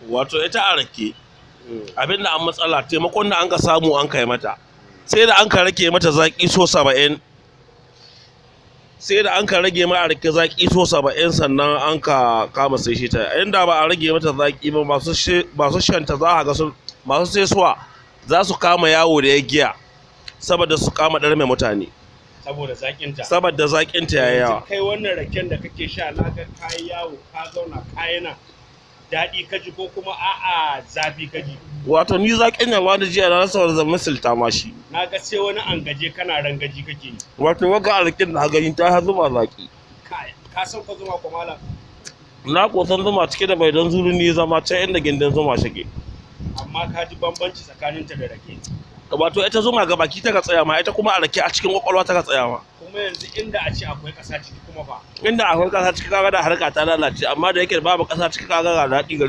Wato ita a rake, abin da an matsala, taimakon da an ka samu an kai mata, sai da an ka rage mata zaƙi so 70, sai da an ka rage ma a rake zaƙi so 70, sannan an ka kama sai shi ta. Inda ba a rage mata zaƙi ba, masu shanta za a ga sun masu saisuwa za su kama yawo da ya giya saboda su kama ɗarme mutane. Saboda zaƙinta. Saboda zaƙinta yayi yawa. Kai, wannan raken da kake sha, na ga kayi yawo, ka zauna, kayi nan, daɗi ka ji ko kuma a'a zafi ka ji? Wato ni zaƙin yawa da jiya na rasa wanda zan misalta ma shi. Na ga sai wani an gaje kana rangaji kake yi. Wato waga alkin da gani ta har zuma zaƙi. Kai, ka san ko zuma ko, malam? Na kosan zuma cike da bai don zuru ni zama can inda gindin zuma shige. Amma ka ji bambanci tsakaninta da rake. Wato ita zuma ga baki ta ka tsaya ma, ita kuma a rake a cikin kwakwalwa ta ka tsaya ma. Kuma yanzu inda a ce akwai ƙasa ciki kuma fa? Inda akwai kasa ciki, kaga da harka ta lalace, amma da yake babu kasa ciki, kaga ga daɗi gare.